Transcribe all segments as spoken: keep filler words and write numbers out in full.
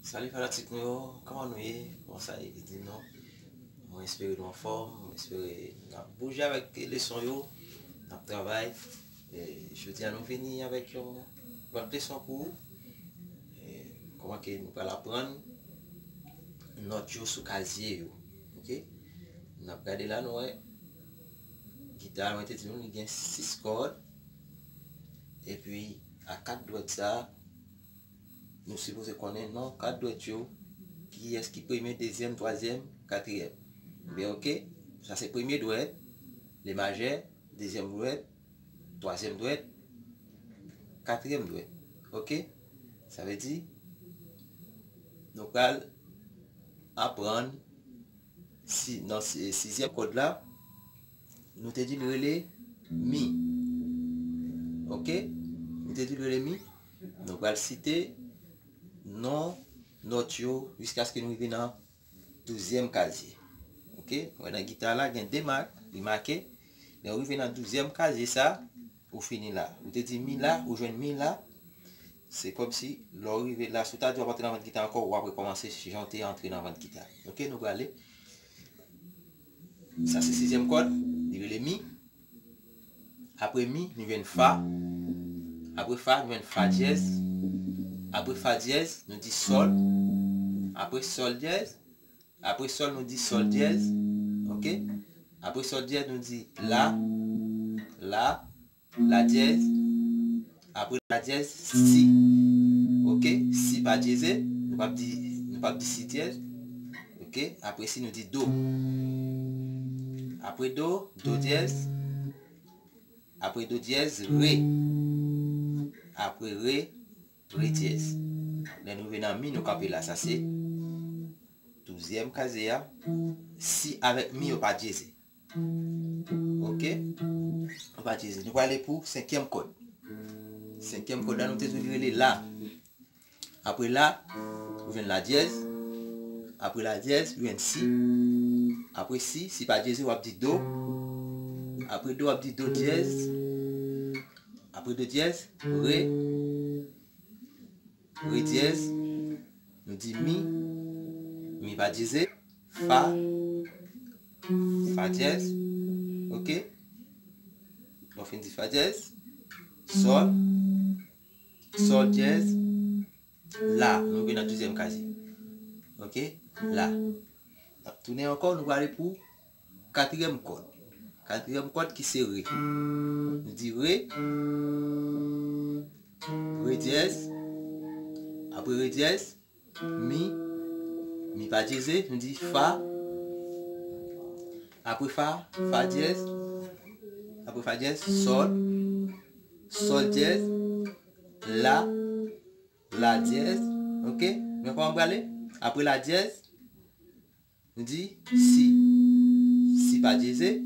Salut fanatik nou yo, kòman nou ye? Kòman sa ye? Di non. Mwen espere nou anfòm, mwen espere n ap bouje avèk leson yo, n ap travay. E, jodi a nou vini avèk yon lòt leson pou ou. E, kòman ke nou pral aprann nòt yo sou kazye yo. Oke? N ap gade la, nou wè. Gita, mwen te di nou, li gen sis kòd. Epi, a kat dwèt sa, nou sipoze konnen non kat dwèt yo, kiyès ki premye, dezyèm, twazyèm, katriyèm. Ebyen, oke, sa se premye dwèt, le majè, dezyèm dwèt, twazyèm dwèt, katriyèm dwèt. Oke? Sa vle di, nou pral aprann si, nan si, sizyèm kòd la, nou te di l rele mi. Oke? Nou te di l rele mi. Nou pral site non nòt yo jiskaske nou rive nan douzyèm kazye. Oke? Nou wè nan gita la, gen de mak, li make. Lè w rive nan douzyèm kazye sa, ou fini la. Ou te di mi la, ou jwenn mi la. Se kòmsi, lè w rive la, si w ta di w ap antre nan vant gita ankò, w ap rekòmanse jan w te antre nan vant gita. Oke, nou prale. Sa se sizyèm kòd, li rele mi. Apre mi, nou jwenn fa. Apre fa, nou jwenn fa dyèz. Apre fa dyèz, nou di sòl. Apre sòl dyèz. Apre sòl, nou di sòl dyèz. Oke? Apre sòl dyèz, nou di la. La. La dyèz. Apre la dyèz, si. Oke? Si pa dyeze, nou p ap di, nou p ap di si dyèz. Oke? Apre si, nou di do. Apre do, do dyèz. Apre do dyèz, re. Apre re, re dyèz. Lè nou rive nan mi, nou kanpe la. Sa se douzyèm kazye a. Si avèk mi, yo pa dyeze. Oke? Yo pa dyeze. Nou prale pou senkyèm kòd. Senkyèm kòd la, nou te di w li rele la. Apre la, ou jwenn la dyèz. Apre la dyèz, ou jwenn si. Apre si, si pa dyeze, w ap di do. Apre do, w ap di do dyèz. Apre do dyèz, re. Re dyèz. Nou di mi. Mi pa dyeze. Fa. Fa dyèz. Oke. Lè w fin di fa dyèz. Sòl. Sòl dyèz. La. Nou rive nan douzyèm kazye. Oke. La. N ap tounen ankò, nou prale pou katriyèm kòd. Katriyèm kòd ki se re. Nou di re. Re dyèz. Apre re dyèz, mi. Mi pa dyeze, nou di fa. Apre fa, fa dyèz. Apre fa dyèz, sòl. Sòl dyèz. La. La dyèz. Oke? Men kòman m prale? Apre la dyèz, nou di si. Si pa dyeze,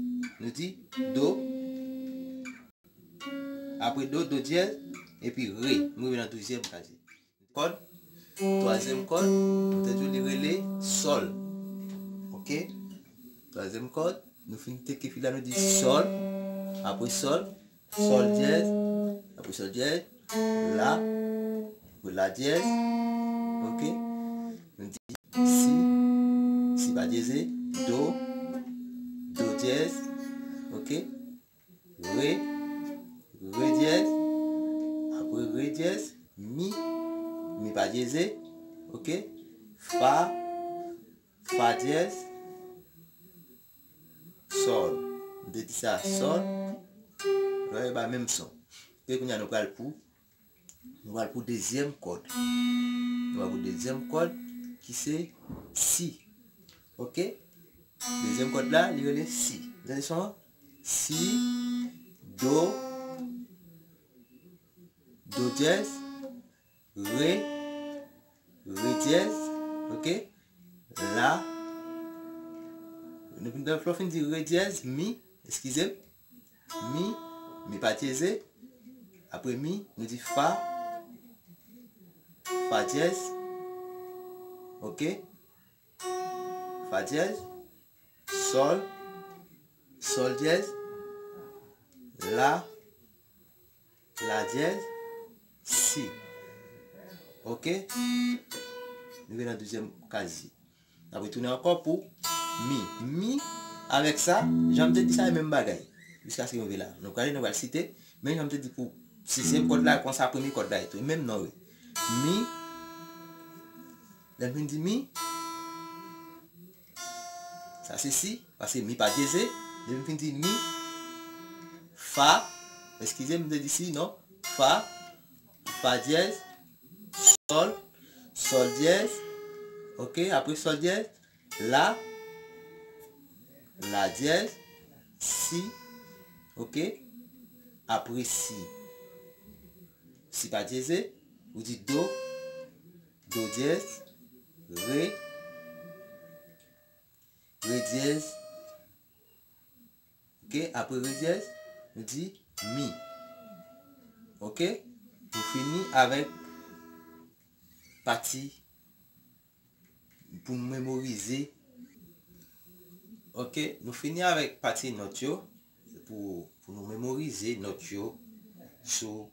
nou di do. Apre do, do dyèz, epi re. M rive nan douzyèm kazye. Kòd. Twazyèm kòd, nou te di w li rele sòl. Oke? Twazyèm kòd, nou fin teke fil la, nou di sòl. Apre sòl, sòl dyèz. Apre sòl dyèz, la. Apre la dyèz. Oke? Nou di si, si pa dyeze, do, do dyèz. Oke? Re, re dyèz. Apre re dyèz, mi, mi pa dyeze. Oke? Fa, fa dyèz. Sòl. M te di sa, sòl. Lè yo ba menm son. Epi kounye a nou pral pou, nou pral pou dezyèm kòd. Nou pral pou dezyèm kòd ki se si. Oke? Dezyèm kòd la, li rele si. Tande son an? Si, do, do dyèz, re, re dyèz, oke? La, nou fin, lè w fin di re dyèz, mi, eskize m, mi, mi pa dyeze, apre mi, nou di fa, fa dyèz, oke? Fa dyèz, sòl, sòl dyèz, la, la dyèz, si. Oke? Nou rive nan douzyèm kazye. N ap retounen ankò pou mi. Mi, avèk sa, jan m te di sa, e menm bagay. Jiskaske nou rive la. Nou prale, nou pral site, men jan m te di pou sizyèm kòd la, konsa premye kòd la e tou. E menm non, wi. Mi, lè m fin di mi, sa se si, paske mi pa dyeze. Lè m fin di mi, fa, eskize m, m te di si, non, fa, fa dyèz, sòl, sòl dyèz, oke, apre sòl dyèz, la, la dyèz, si, oke, apre si, si pa dyeze, ou di do, do dyèz, re, re dyèz, oke, apre re dyèz, nou di mi. Oke? Nou fini avèk pati pou nou memorize. Oke? Nou fini avèk pati nòt yo pou, pou nou memorize nòt yo sou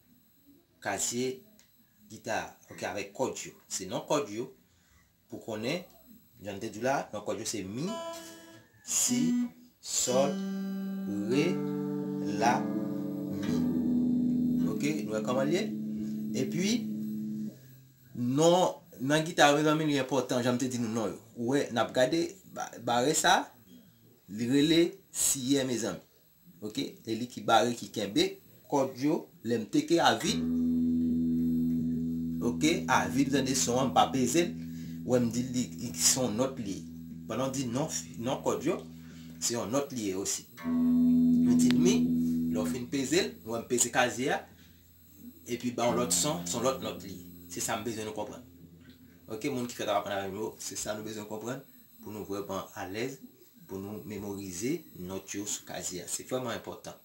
kazye gita, oke, avèk kòd yo. Se non kòd yo pou konnen, jan m te di w la, non kòd yo se mi, si, sòl, re, la, mi. Oke, nou wè kòman l ye? Epi, non, nan gita yo, mezanmi, li enpòtan, jan m te di nou non yo. Ou wè, n ap gade ba-, bare sa, li rele siyè, mezanmi. Oke? E li ki bare, ki kenbe kòd yo. Lè m teke a vid, oke, a vid, ou tande son an, m pa peze l. Ou wè m di li, li se yon nòt li ye. Pandan w di non, non kòd yo, se yon nòt li ye osi. Nou di mi, lè w fin peze l, ou wè m peze kazye a, epi ba yon lòt son, se yon lòt nòt li ye. Se sa m bezwen nou konprann. Oke, moun ki fèk ap aprann avè m yo, se sa nou bezwen konprann pou nou vrèman alèz, pou nou memorize nòt yo sou kazye a. Se vrèman enpòtan.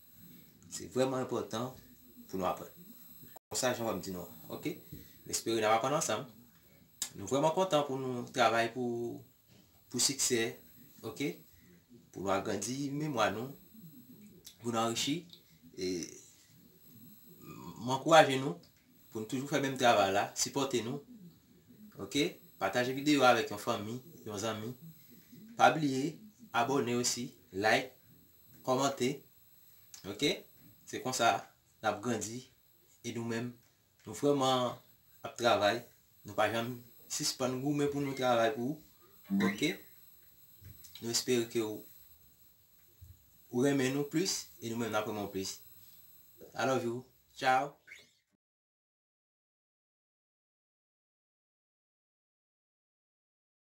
Se vrèman enpòtan pou nou aprann. Konsa, jan w wè m di nou an, oke? M espere n ap aprann ansanm. Nou vrèman kontan pou nou travay pou, pou siksè, oke? Pou nou agrandi memwa nou, pou nou anrichi. E m ankouraje nou pou nou toujou fè menm travay la, sipòte nou, oke? Pataje videyo a avèk yon fanmi, yon zanmi. Pa bliye abòne osi, like, kòmante, oke? Se konsa n ap grandi e nou menm, nou vrèman ap travay. Nou pa janm sispann goumen pou nou travay pou ou, oke? Nou espere ke w, ou renmen nou plis e nou menm n ap renmen w plis. I love you. Ciao.